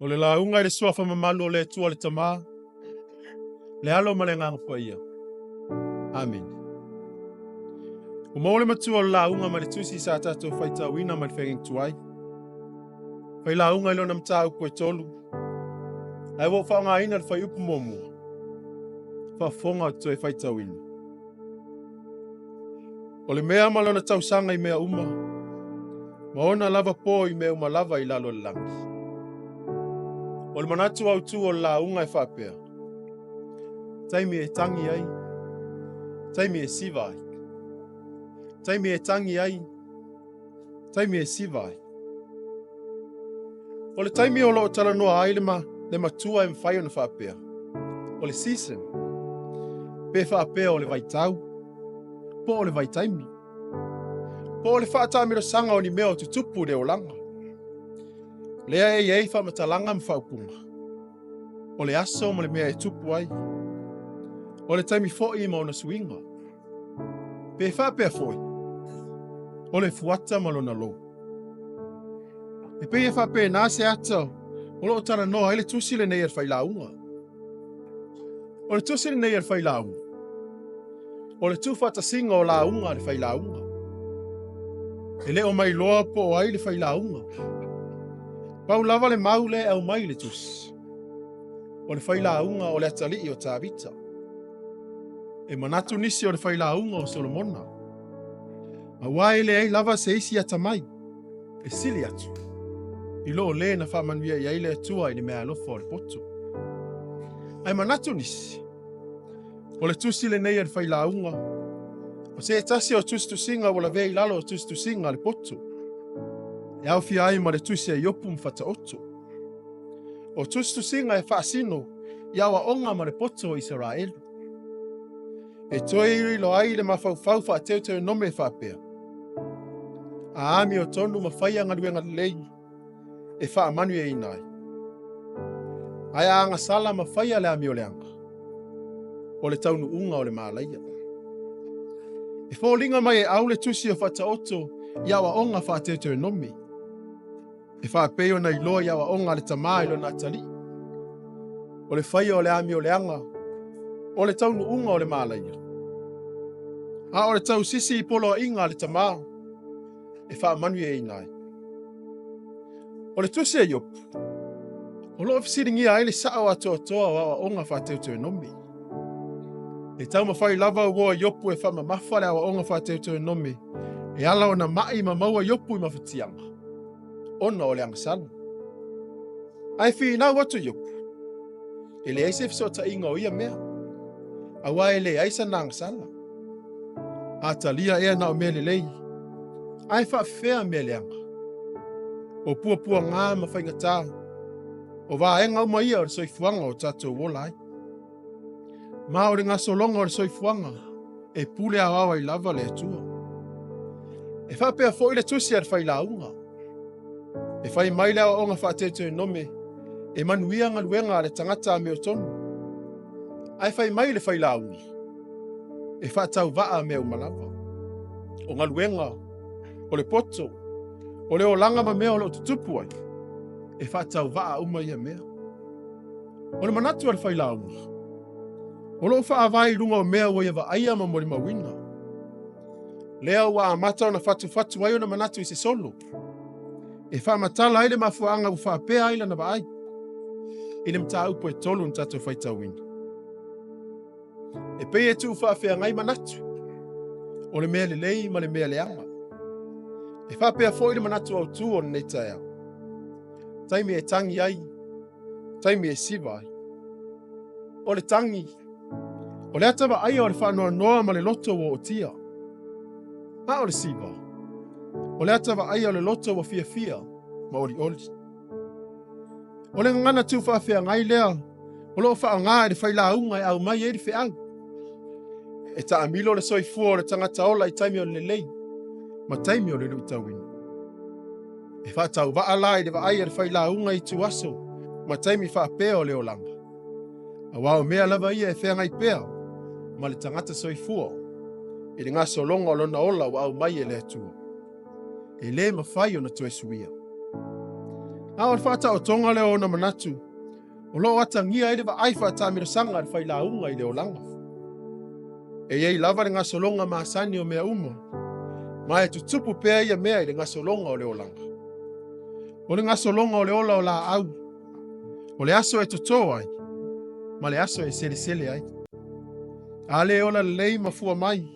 O le lauga i le suafa mamalu o le Atua le Tama, le Alo ma le Agaga Paia. Amene. Ua maua le matua o le lauga mai le tusi sa tatou faitauina mai le feagaiga tuai. Fai lauga i lona mataupu e tolu, ae ua ou faaaogaina le fuaiupu muamua. Faafofoga ou te toe faitauina. O le mea ma lona tausaga i mea uma, ma ona lava po i mea uma lava i lalo o le lagi. O le manatu autu o le lauga e faapea, taimi e tagi ai, taimi e siva ai. Taimi e tagi ai, taimi e siva ai. O le taimi o lo o talanoa ai le, ma, le matua e mafai ona faapea, o le season, pe faapea o le vaitau, po o le vaitaimi, po o le faataamilosaga o ni mea o tutupu i le olaga. Lea e i ai faamatalaga ma faaupuga, o le aso ma le mea e tupu ai, o le taimi foi ma ona suiga. Pe faapea foi, o le fuata ma lona lou. E pei e faapena se ata o lo o talanoa ai le tusi lenei a le failauga. O le tusi lenei a le failauga, o le tuufaatasiga o lauga a le failauga. E le o mailoa po o ai le failauga. Pau lava le mau lea e aumai i le tusi, o le failauga o le atalii o Tavita. E manatu nisi o le failauga o Solomona, aua e leai lava se isi atamai e sili atu i lo le na faamanuia i ai le Atua i le meaalofa o le poto. Ae manatu nisi, o le tusi lenei a le failauga, o se tasi o tusitusiga ua lavea i lalo o tusitusiga a le poto, e aofia ai ma le tusi a Iopu ma Fataoto. O tusitusiga e faasino i aoaoga ma le poto o Isaraelu. E toe iloilo ai le mafaufau faa-Teuteronome e faapea, A amiotonu ma faia galuega lelei e faamanuiaina ai. Ae a agasala ma faia le amioleaga, o le taunuuga o le malaia. E foliga mai e au le tusi o Faataoto i aoaoga faa-Teuteronome. E faapei ona iloa i aoaoga a le tama i lona atalii. O le faia o le amioleaga, o le taunuuga o le malaia. A o le tausisi i poloaiga a le tama, e faamanuiaina ai. O le tusi a Iopu, o lo o fesiligia ai le sao atoatoa o aoaoga faa-Teuteronome. E taumafai lava uo a Iopu e faamamafa le aoaoga faa-Teuteronome e ala ona mai ma maua Iopu i mafatiaga, ona o le agasala. Ae finau atu Iopu, e leai se fesootaiga o ia mea, aua e leai sana agasala. A talia ea na o mea lelei, ae faafefea mea leaga. O puapuaga ma faigata, o vaega uma ia o le soifuaga o tatou ola ai. Ma o le gasologa o le soifuaga, e pule aoao ai lava le Atua. E faapea foi le tusi a le failauga. E fai mai le aoaoga faa-Teuteronome, e manuia galuega a le tagata amiotonu. Ae fai mai le failauga, e faatauvaa mea uma lava. O galuega, o le poto, o le olaga ma mea o lo o tutupu ai, e faatauvaa uma ia mea. O le manatu a le failauga, o lo o faavae i luga o mea ua ia vaaia ma molimauina. Lea ua amata ona fatufatu ai ona manatu i se solo, e faamatala ai le mafuaaga ua faapea ai lana vaai i le mataupu e tolu na tatou faitauina. E pei e tuufaafeagai manatu o le mea lelei ma le mea leaga. E faapea foi le manatu autu o lenei taeao. Taimi e tagi ai, taimi e siva ai. O le tagi, o le ata vaaia o le faanoanoa ma le loto ua ootia. A o le siva, o le ata vaaia o le loto ua fiafia ma olioli. O le gagana tuufaafeagai lea o lo o faaaoga e le failauga e aumai ai le feau. E taamilo le soifua o le tagata ola i taimi o le lelei ma taimi o le luitauina. E faatauvaa la i le vaai a le failauga i ituaso ma taimi faapea o le olaga. Aua o mea lava ia e feagai pea ma le tagata soifua i le gasologa o lona ola ua aumai e le Atua. E le mafai ona toe suia. A o le faataotoga lea o ona manatu, o lo o atagia ai le vaai faataamilosaga a le failauga i le olaga. E i ai lava le gasologa masani o mea uma, ma e tutupu pea ia mea i le gasologa o le olaga. O le gasologa o le ola o laau, o le aso e toto ai, ma le aso e selesele ai. A le ola lelei ma fua mai,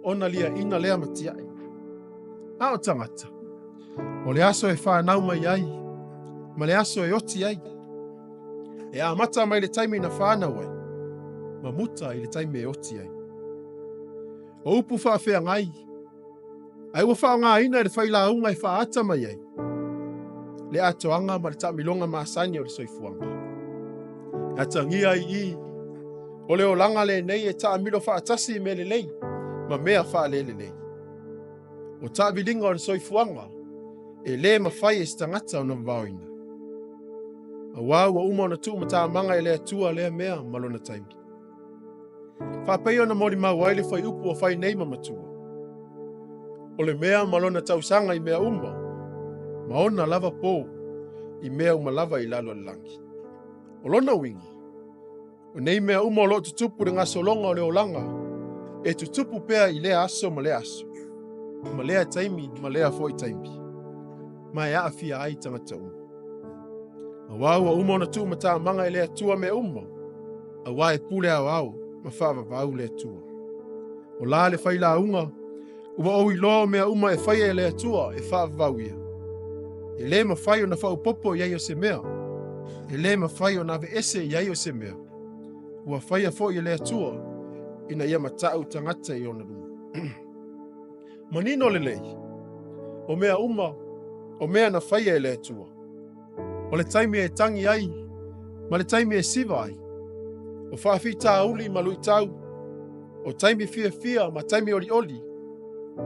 ona liaina lea ma tiai. A o tagata, o le aso e fanau mai ai, ma le aso e oti ai. E amata mai le taimi na fanau ai, ma muta i le taimi e oti ai. O upu faafeagai, ae ua faaaogaina e le failauga e faaata mai ai le atoaga ma le taamiloga masani o le soifuaga. E atagia ai i o le olaga lenei e taamilo faatasi i mea lelei ma mea faalelelei. O taaviliga o le soifuaga e le mafai e se tagata ona vavaoina. Aua ua uma ona tuumatamaga e le Atua lea mea ma lona taimi. Faapei ona molimau ai le fuaiupu ua fai nei ma matua. O le mea ma lona tausaga i mea uma, ma ona lava po i mea uma lava i lalo o le lagi. O lona uiga, o nei mea uma o lo o tutupu i le gasologa o le olaga, e tutupu pea i lea aso ma lea aso, ma lea taimi ma lea foi taimi, ma e aafia ai tagata uma. Aua ua uma ona tuumatamaga e le Atua mea uma, aua e pule aoao ma faavavau le Atua. O la le failauga, ua ou iloa o mea uma e faia e le Atua e faavavau ia. E le mafai ona faaopoopo i ai o se mea, e le mafai ona aveese i ai o se mea. Ua faia foi e le Atua ina ia matau tagata i ona luma. Manino lelei, o mea uma, o mea na faia e le Atua. O le taimi e tagi ai ma le taimi e siva ai. O faafitauli ma luitau, o taimi fiafia ma taimi olioli,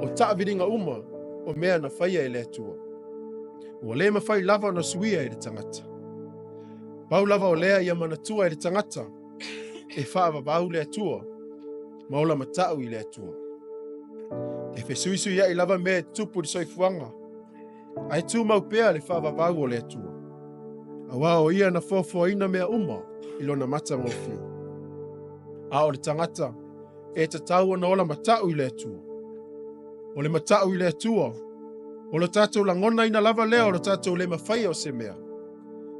o taaviliga uma o mea na faia e le Atua. Ua le mafai lava ona suia e le tagata. Pau lava o lea ia manatua e le tagata e faavavau le Atua ma ola matau i le Atua. E fesuisuiai lava mea e tutupu i le soifuaga, ae tumau pea le faavavau o le Atua. Aua o ia na foafoaina mea uma i lona matagofie. A o le tagata e tatau ona ola matau i le Atua. O le matau i le Atua, o lo tatou lagonaina lava lea o lo tatou le mafaia o se mea,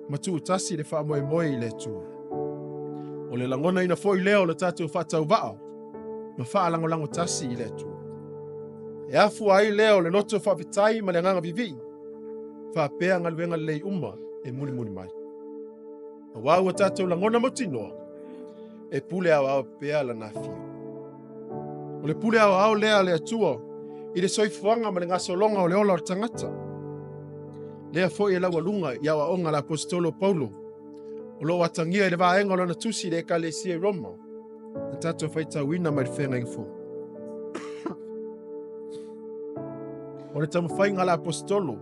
ma tuutasi le faamoemoe i le Atua. O le lagonaina foi lea o lo tatou faatauvaa ma faalagolago tasi i le Atua. E afua ai lea o le loto faafetai ma le agaga vivii, faapea galuega lelei uma e mulimuli mai. Aua ua tatou lagona mautinoa, e pule aoao pea lana afio. O le pule aoao lea a le Atua i le soifuaga ma le gasologa o le ola o le tagata. Lea foi e laualuga i aoaoga a le Aposetolo Paulo, o lo o atagia i le vaega o lana tusi i le Ekalesia i Roma, na tatou faitauina mai le Feagaiga Fou. O le taumafaiga a le Aposetolo,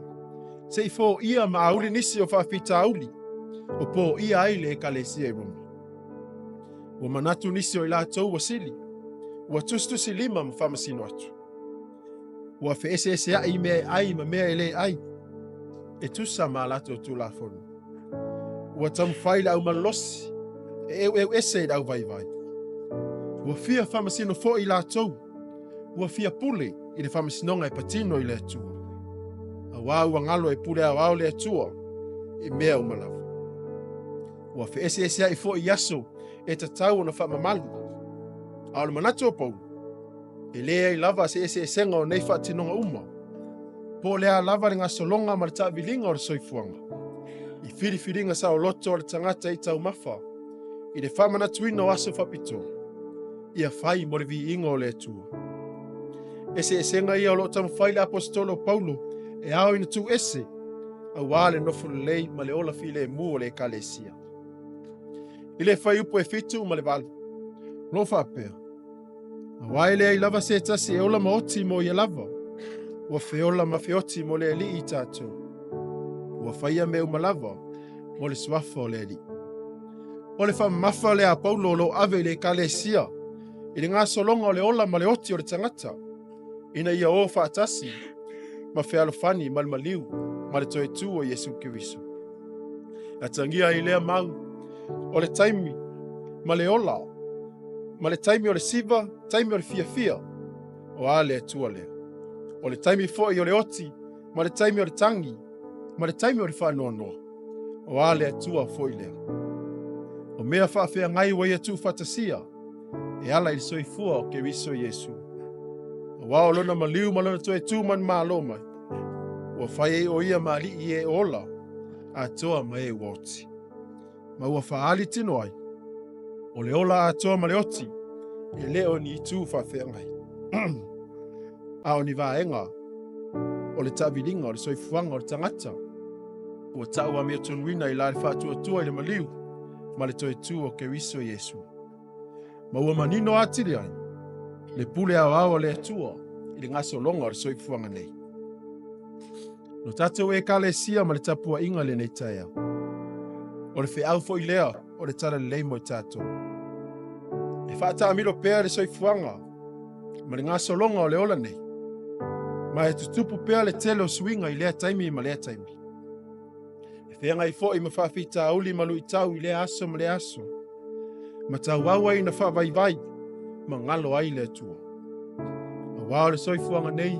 se i foia ma auli nisi o faafitauli o poia ai le Ekalesia i Roma. Ua manatu nisi o i latou ua sili, ua tusitusi lima ma faamasino atu. Ua feeseeseai i mea e ai ma mea e le ai, e tusa ma a latou tulafono. Ua taumafai le aumalolosi e eueu ese i le auvaivai. Ua fia faamasino foi i latou, ua fia pule i le faamasinoga e patino i le Atua. Aua ua galo e pule aoao le Atua i mea uma lava. Ua feeseeseai foi i aso e tatau ona faamamalu. A o le manatu o Paulo, e leai lava se eseesega o nei faatinoga uma, po o le a lava le gasologa ma le taaviliga o le soifuaga, i filifiliga saoloto a le tagata i taumafa, i le faamanatuina o aso faapitoa, ia fai mo le viiga o le Atua. Eseesega ia o lo o taumafai le Aposetolo o Paulo e ao ina tuu ese, aua le nofo lelei ma le ola filemu o le Ekalesia. I le fuaiupu e 7 ma le 8, o lo o faapea, Aua e leai lava se tasi e ola ma oti mo ia lava, ua feola ma feoti mo le Alii i tatou. Ua faia mea uma lava mo le suafa o le Alii. O le faamamafa lea a Paulo o lo o ave i le Ekalesia i le gasologa o le ola ma le oti o le tagata, ina ia o faatasi ma fealofani ma le maliu ma le toe tu o Iesu Keriso. Atagia ai lea mau, o le taimi ma le ola, ma le taimi o le siva, taimi o le fiafia, o a le Atua lea. O le taimi foi o le oti, ma le taimi o le tagi, ma le taimi o le faanoanoa, o a le Atua foi lea. O mea faafeagai ua ia tuufaatasia, e ala i le soifua o Keriso Iesu. Auā o lona maliu ma lona toe tu manumalo mai, ua fai ai o ia ma alii i e ola, atoa ma e ua oti. Ma ua faaali tino ai, o le ola atoa ma le oti, e le o ni itu faafeagai, a o ni vaega o le taaviliga o le soifuaga o le tagata, ua tau amiotonuina i la le faatuatua i le maliu ma le toe tu o Keriso Iesu. Ma ua manino atili ai le pule aoao a le Atua i le gasologa o le soifuaga nei. No tatou ekalesia ma le tapuaiga i lenei taeao, o le feau foi lea o le Talalelei mo i tatou. E faataamilo pea le soifuaga ma le gasologa o le ola nei, ma e tutupu pea le tele o suiga i lea taimi ma lea taimi. E feagai foi ma faafitauli ma luitau i lea aso ma lea aso, ma tauau ai ina faavaivai ma galo ai le Atua. Auā o le soifuaga nei,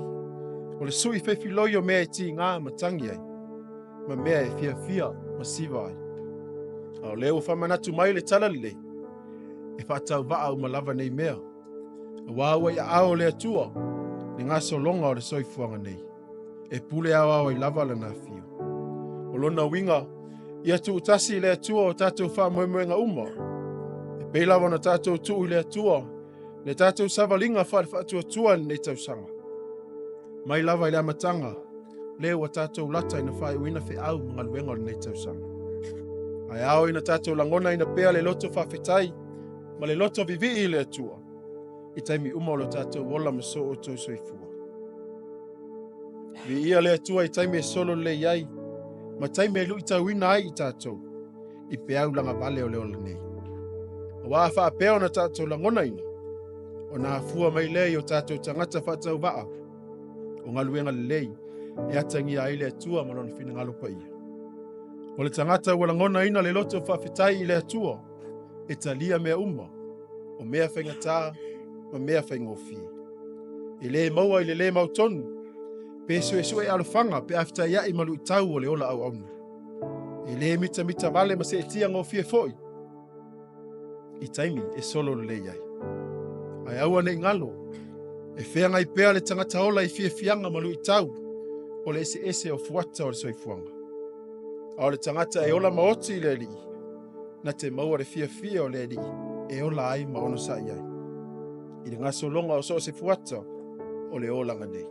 o le sui fefiloi o mea e tigā ma tagi ai, ma mea e fiafia ma siva ai. A o lea ua faamanatu mai le Talalelei, e faatauvaa uma lava nei mea, auā ua i aao o le Atua le gasologa o le soifuaga nei, e pule aoao ai lava lana afio. O lona uiga, ia tuutasi i le Atua o tatou faamoemoega uma, e pei lava ona tatou tuu i le Atua le tatou savaliga faale-faatuatua i lenei tausaga. Mai lava i le amataga, lea ua tatou lata ina faaiuina feau ma galuega o lenei tausaga. Ae ao ina tatou lagonaina pea le loto faafetai ma le loto vivii i le Atua i taimi uma o lo tatou ola ma so outou soifua. Viia le Atua i taimi e solo lelei ai, ma taimi e luitauina ai i tatou, i peau lagavale o le ola nei. Auā a faapea ona tatou lagonaina, ona afua mai lea i o tatou tagata faatauvaa, o galuega lelei e atagia ai le Atua ma lona finagalo paia. O le tagata ua lagonaina le loto faafetai i le Atua, e talia mea uma, o mea faigata ma mea faigofie. E le maua i le le mautonu, pe suesue alofaga pe a fetaiai ma luitau o le ola auauna. E le mitamita vale ma seetia gofie foi i taimi e solo lelei ai. Ae aua ne i galo, e feagai pea le tagata ola i fiafiaga ma luitau o le eseese o fuata o le soifuaga. A o le tagata e ola ma oti i le Alii, na te maua le fiafia o le Alii e ola ai ma onosai ai i le gasologa o so o se fuata o le olaga nei.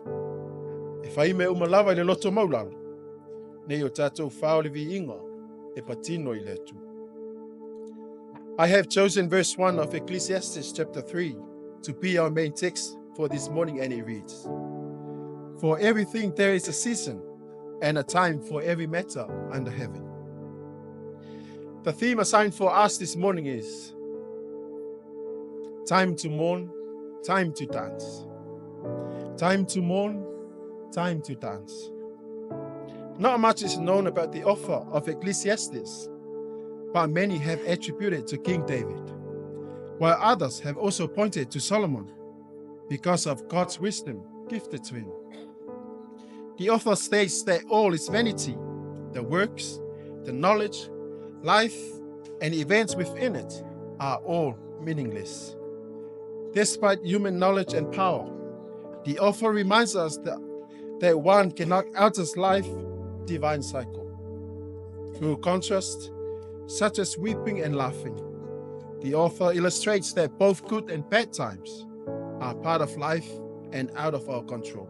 E fai mea uma lava i le loto maulalo, nei o tatou fao le viiga e patino i le Atua. I have chosen verse 1 of Ecclesiastes chapter 3 to be our main text for this morning, and it reads, "For everything there is a season and a time for every matter under heaven." The theme assigned for us this morning is time to mourn, time to dance. Time to mourn, time to dance. Not much is known about the author of Ecclesiastes, but many have attributed to King David, while others have also pointed to Solomon because of God's wisdom gifted to him. The author states that all is vanity, the works, the knowledge, life, and events within it are all meaningless. Despite human knowledge and power, the author reminds us that one cannot alter life's divine cycle. Through contrast, such as weeping and laughing, the author illustrates that both good and bad times are part of life and out of our control.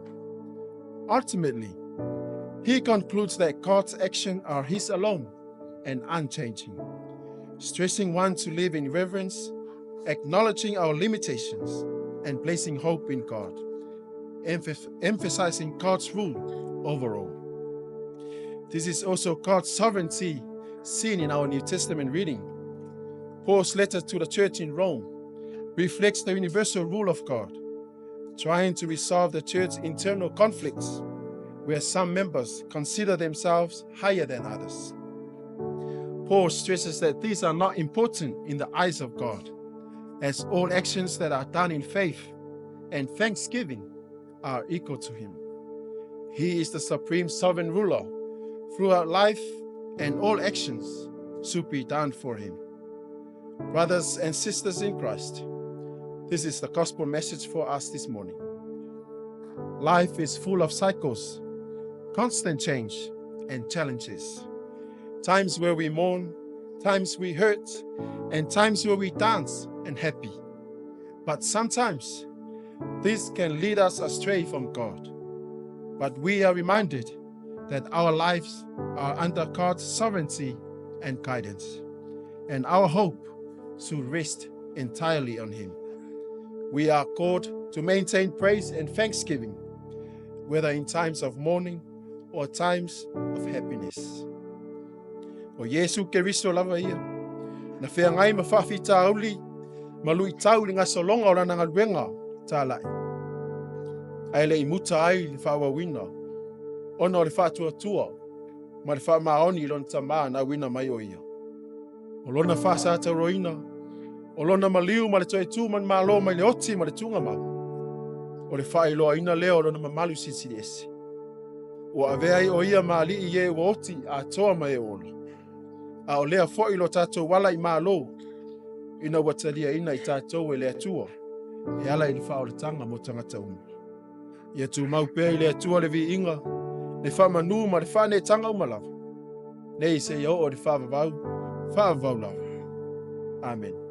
Ultimately, he concludes that God's actions are his alone and unchanging, stressing one to live in reverence, acknowledging our limitations, and placing hope in God, emphasizing God's rule over all. This is also God's sovereignty seen in our New Testament reading. Paul's letter to the church in Rome reflects the universal rule of God, trying to resolve the church's internal conflicts where some members consider themselves higher than others. Paul stresses that these are not important in the eyes of God, as all actions that are done in faith and thanksgiving are equal to him. He is the supreme sovereign ruler throughout life, and all actions should be done for him. Brothers and sisters in Christ, this is the gospel message for us this morning. Life is full of cycles, constant change, and challenges. Times where we mourn, times we hurt, and times where we dance and happy. But sometimes this can lead us astray from God. But we are reminded that our lives are under God's sovereignty and guidance, and our hope should rest entirely on Him. We are called to maintain praise and thanksgiving, whether in times of mourning or times of happiness. O Iesu Keriso lava ia, na feagai ma faafitauli ma luitau i le gasologa o lana galuega talai. Ae le i muta ai le faaauauina, ona o le faatuatua ma le faamaoni i lona Tamā na auina mai o ia. O lona faasatauroina, o lona maliu ma le toe tu manumalo mai le oti ma le tugamau, o le faailoaina lea o lona mamalu silisili ese. Ua avea ai o ia ma alii i e ua oti atoa ma e ola. A o lea foi lo tatou ala i malo, ina ua taliaina i tatou e le Atua, e ala i le faaolataga mo tagata uma. Ia tumau pea i le Atua le viiga, le faamanu ma le faaneetaga uma lava, nei seia oo i le faavavau, faavavau lava. Amene.